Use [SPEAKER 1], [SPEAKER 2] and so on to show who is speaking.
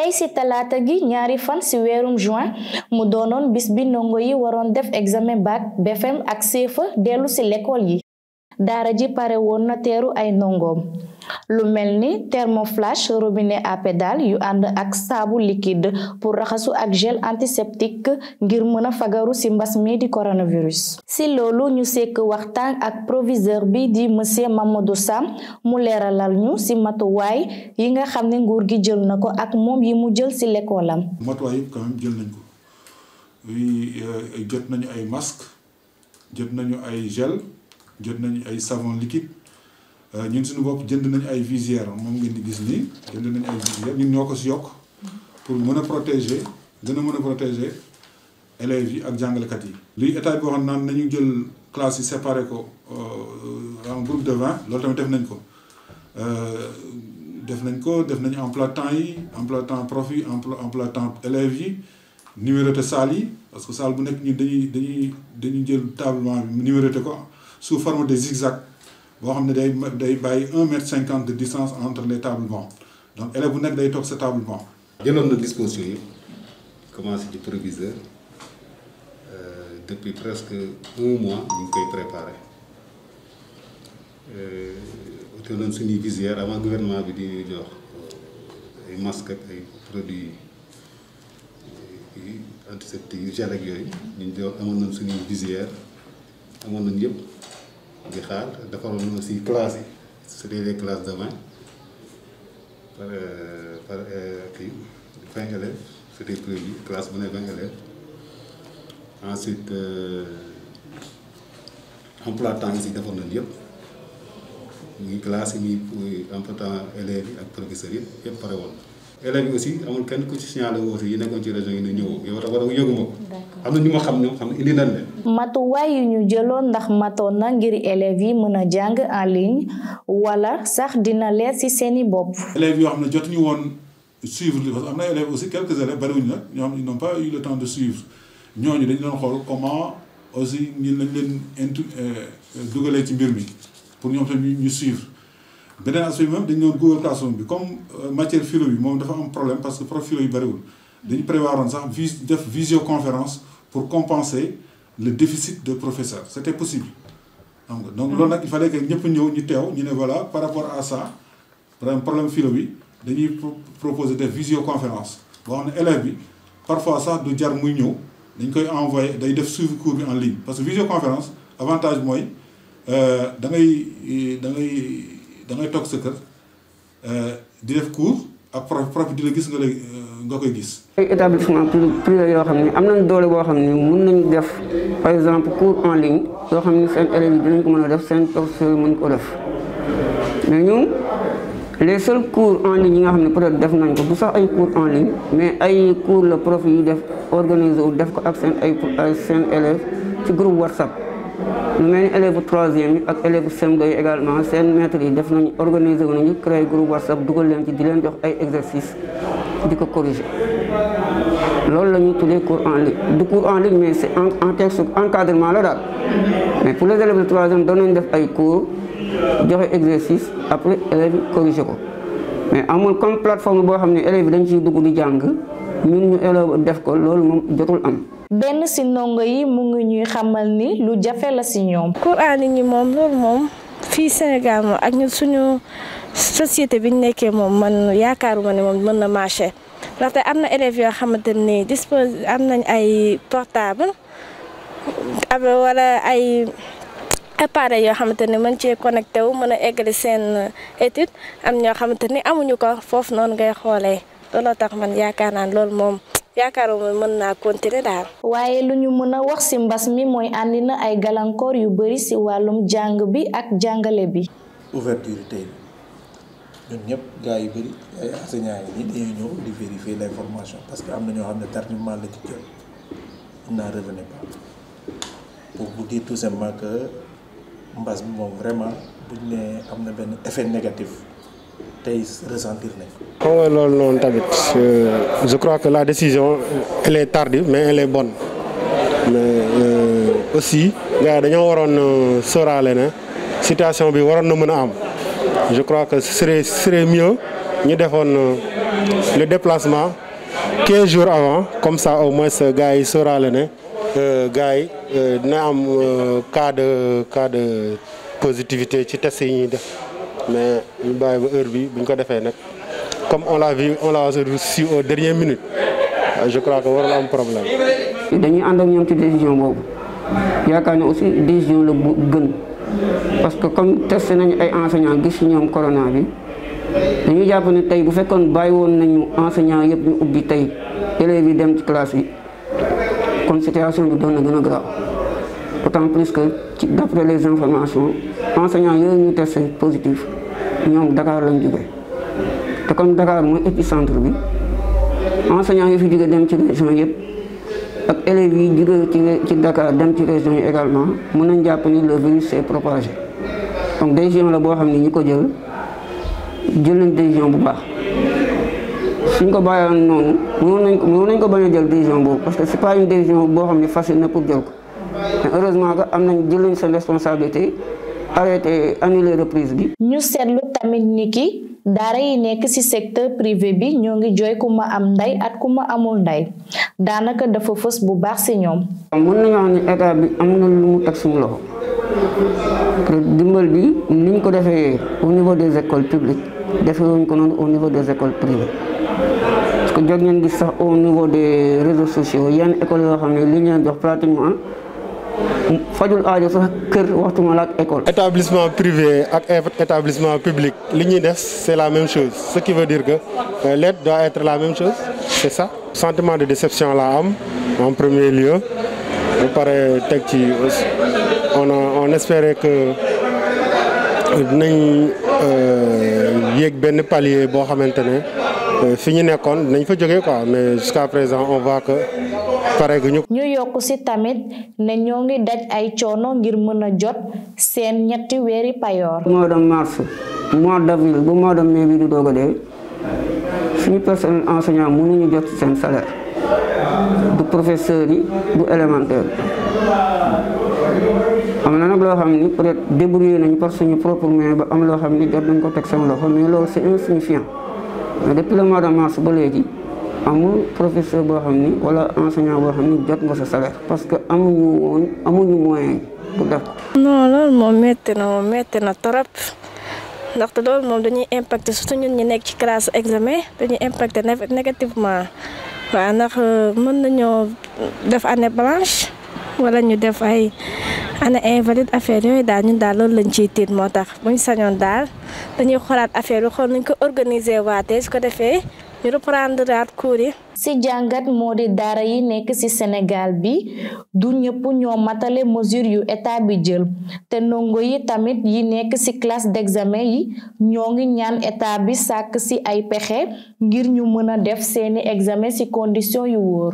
[SPEAKER 1] tey ci talaata gi ñaari fan ci weerum juin mu doonoon bis bi ndongo yi waroon def examen bac BFEM ak CFEE dellu ci l'école yi daara ji pare woon na teeru ay ndongoom lu mel ni thermoflash robinet à pédale yu ànd ak saabu liquide pour raxasu ak gel antiseptique ngir mën a fagaru ci mbas mi di coronavirus. ci loolu ñu sekk waxtaan ak proviseur bi di monsieur Mamadou Sam mu leeralal ñu ci matuwaay yi nga xam ne nguur gi jël na ko ak moom yi mu jël ci l'école am.
[SPEAKER 2] matuwaay yëpp quand même jël nañ ko jot nañu ay masque jot nañu ay gel jot nañu ay savon liquide. ñun suñu bopp jënd nañu ay visières moom ngeen di gis nii jënd nañu ay visières ñun ñoo ko si yokk pour mën a protéger gën a mën a protéger élèves yi ak jàngalekat yi. lii état bi waxoon naan nañu jël classe yi séparé ko en groupe de 20 loolu tamit def nañu emploi temps yi emploi temps prof yi emploi temps élèves yi numéroté salle yi parce que salle bu nekk ñun dañuy jël tablement bi numéroté ko sous forme de zigzag. boo xam ne day bàyyi 1,50 m de distance entre les tables bancs donc élève bu nekk day toog sa table banc.
[SPEAKER 3] jëloon na disposition yi commencé ci proviseur depuis presque 1 mois ñu ngi koy préparé te doon suñuy visière avant gouvernement bi di jox ay masques ak ay produits antiseptiques yu gel ak yooyu ñu jox amoon nañ suñuy visière amoon nañ yëpp. di xaar defaroon na aussi classes yi c'était les classes de 20 par 20 élèves c'était prévu classe bu ne 20 élèves ensuite emploi temps yi defoon nañu yëpp muy classe yi muy emploi temps élèves yi ak professeurs yëpp pare woon. élèves yi aussi amul kenn ku ci signalé aussi yi nekkoon ci région yi ne ñëw yow dafa yëguma ko. am na ñu ma xam ne indi nañ leen.
[SPEAKER 1] matuwaay yu ñu jëloon ndax matoon na ngir élèves yi mën a jàng en ligne wala sax dina leer ci seeni bopp.
[SPEAKER 2] élèves yoo xam ne jotuñu woon suivre parce que am na élèves aussi quelques élèves bariwuñu nag ñoom ils n'ont pas eu le temps de suivre ñooñu dañu doon xool comment aussi ñun lañ leen dugalee ci mbir mi pour ñoom tamit ñu suivre. beneen aspect même dañu doon Google Classroom bi comme matière philo bi moom dafa am problème parce que prof philo yi bariwul dañu prévoir woon sax def visioconférence pour compenser le déficit de professeurs c'était possible xam nga donc loolu nag il fallait que ñëpp ñëw ñu teew ñu ne voilà par rapport à ça par exemple problème philo bi dañuy proposer def visioconférence boo xam ne élève bi parfois sax du jar muy ñëw dañ koy envoyer day def suivi cours bi en ligne parce que visioconférence avantage mooy da ngay toog sa kër di def cours ak prof di la gis nga koy gis.
[SPEAKER 4] ay établissement privé yoo xam ne am nañ doole boo xam ne mën nañu def par exemple cours en ligne yoo xam ne seen élèves yi dinañ ko mën a def seen professeur mën ko def mais ñun les seuls cours en ligne yi nga xam ne peut-être def nañ ko bu sax ay cours en ligne mais ay cours la prof yi def organisé wu def ko ak seen élèves ci groupe WhatsApp. lu mel ni élèves troisième yi ak élèves CM2 yi également seen maîtres yi def nañu organiser wu nañu créé groupe WhatsApp dugal leen ci di leen jox ay exercices di ko corriger loolu la ñuy tuddee cours en ligne du cours en ligne mais c'est en texte encadrement la daal mais pour les élèves de troisième doon nañu def ay cours joxe exercice après élèves yi corriger ko mais amul comme plateforme boo xam ne élèves yi dañ ciy dugg di jàng ñun ñu élèves def ko loolu moom jotul am.
[SPEAKER 1] benn ci ndongo yi mu ngi ñuy xamal ni lu jafe la ci ñoom.
[SPEAKER 5] cours en ligne yi moom loolu moom fii Sénégal moom ak ñun suñu société bi ñu nekkee moom man yaakaaruma ne moom mën na marché ndaxte am na élèves yoo xamante ni am nañ ay portable wala ay appareil yoo xamante ni mën cee connecté wu mën a eggali seen étude am ñoo xamante ni amuñu ko foofu noonu ngay xoolee looloo tax man yaakaar naa loolu moom. yaakaaruma mën naa continuer daal.
[SPEAKER 1] waaye lu ñu mën a wax ci mbas mi mooy andi na ay gàllankoor yu bari ci wàllum jàng bi ak jàngale bi.
[SPEAKER 6] ouverture tey ñun ñëpp gars yu bari ay enseignants yi dañuy ñëw di vérifier l'information parce que am na ñoo xam ne tardivement la ci jot il n'en revenait pas pour vous dire tout simplement que mbas bi moom vraiment buñ ne am na benn effet négatif. tey ressentir nañ ko.
[SPEAKER 7] xam nga loolu noonu tamit je crois que la décision elle est tardive mais elle est bonne mais aussi gars yi dañoo waroon sóoraale ne situation bi waroon na mën a am je crois que ce serait mieux ñu defoon le déplacement 15 jours avant comme ça au moins gars yi sóoraale ne gars yi dina am cas de positivité ci test yi ñuy def mais ñu bàyyi ba heure bi bu ñu ko defee nag comme on l'a su aux dernières minutes je crois que warul am problème.
[SPEAKER 4] dañuy ànd ak ñoom ci décision boobu yaakaar ne aussi décision la bu gën parce que comme testé nañu ay enseignants gis ci ñoom corona bi dañuy jàpp ne tey bu fekkoon bàyyi woon nañu enseignants yëpp ñu ubbi tey élèves yi dem ci classe yi kon situation bi doon na gën a grave d'autant plus que d'après les informations enseignants yooyu ñu testé positif ñoom Dakar lañ jógee te comme Dakar mooy épicentre bi enseignants yi fi jóge dem ci région yëpp ak élèves yi jóge ci Dakar dem ci région yi également mën nañ jàpp ni le virus s'est propagé donc décision la boo xam ne ñi ko jël nañ décision bu baax suñ ko bàyyoon noonu mënoon nañ ko bañ a jël décision boobu parce que c'est pas une décision boo xam ne facile na pour jël ko mais heureusement que am nañ jël nañ seen responsabilité arrêté annuler reprise bi.
[SPEAKER 1] ñu seetlu tamit ni ki daara yi nekk ci secteur privé bi ñoo ngi jooy ku ma am ndey at ku ma amul ndey daanaka dafa fës bu baax ci ñoom.
[SPEAKER 4] mën nañoo wax ni état bi am na lu mu teg suñu loxo dimbal bi niñ ko defee au niveau des écoles publiques defee wuñ ko noonu au niveau des écoles privées parce que jot ngeen gis sax au niveau des réseaux sociaux yenn écoles yoo xam ne li ñu leen jox pratiquement fajul aajo sax kër waxtuma la ak école.
[SPEAKER 7] établissement privé ak établissement public li ñuy def c'est la même chose ce qui veut dire que l'aide doit être la même chose c'est ça. sentiment de déception la am en premier lieu ba pare teg ci on espérait que dinañ yéeg benn palier boo xamante ne fi ñu nekkoon dinañ fa jógee quoi mais jusqu'à présent on voit que pare gu ñu
[SPEAKER 1] yokk ci tamit ne ñoo ngi daj ay coono ngir mën a jot seen ñetti weeri payoor.
[SPEAKER 4] mois de mars mois d'avril ba mois de mai bi di doog a dee suñu personnel enseignant mënuñu jot seen salaire du professeur yi du élémentaire am na nag loo xam ni peut-être débrouillé nañu par suñu propre moyen ba am loo xam ni jot nañ ko teg seen loxo mais loolu c'est insignifiant mais depuis le mois de mars ba léegi amul professeur boo xam ni wala enseignant boo xam ni jot nga sa salaire parce que amuñu moyen pour def ko.
[SPEAKER 5] non loolu moom metti na trop ndaxte loolu moom dañuy impacté surtout ñun ñi nekk ci classe examen dañuy impacté négativement waaw ndax mën nañoo def année blanche wala ñu def ay année invalide affaire yooyu daal ñun daal loolu lañ ciy tiit moo tax buñ sañoon daal dañuy xoolaat affaire yi xool nañ ko organiser waatee su ko defee ñu reprendre daal cours yi.
[SPEAKER 1] ci jàngat moo di daara yi nekk ci Sénégal bi du ñëpp ñoo matale mesure yu état bi jël te ndongo yi tamit yi nekk ci classe d'examen yi ñoo ngi ñaan état bi sàkk ci ay pexe ngir ñu mën a def seeni examen ci condition yu wóor.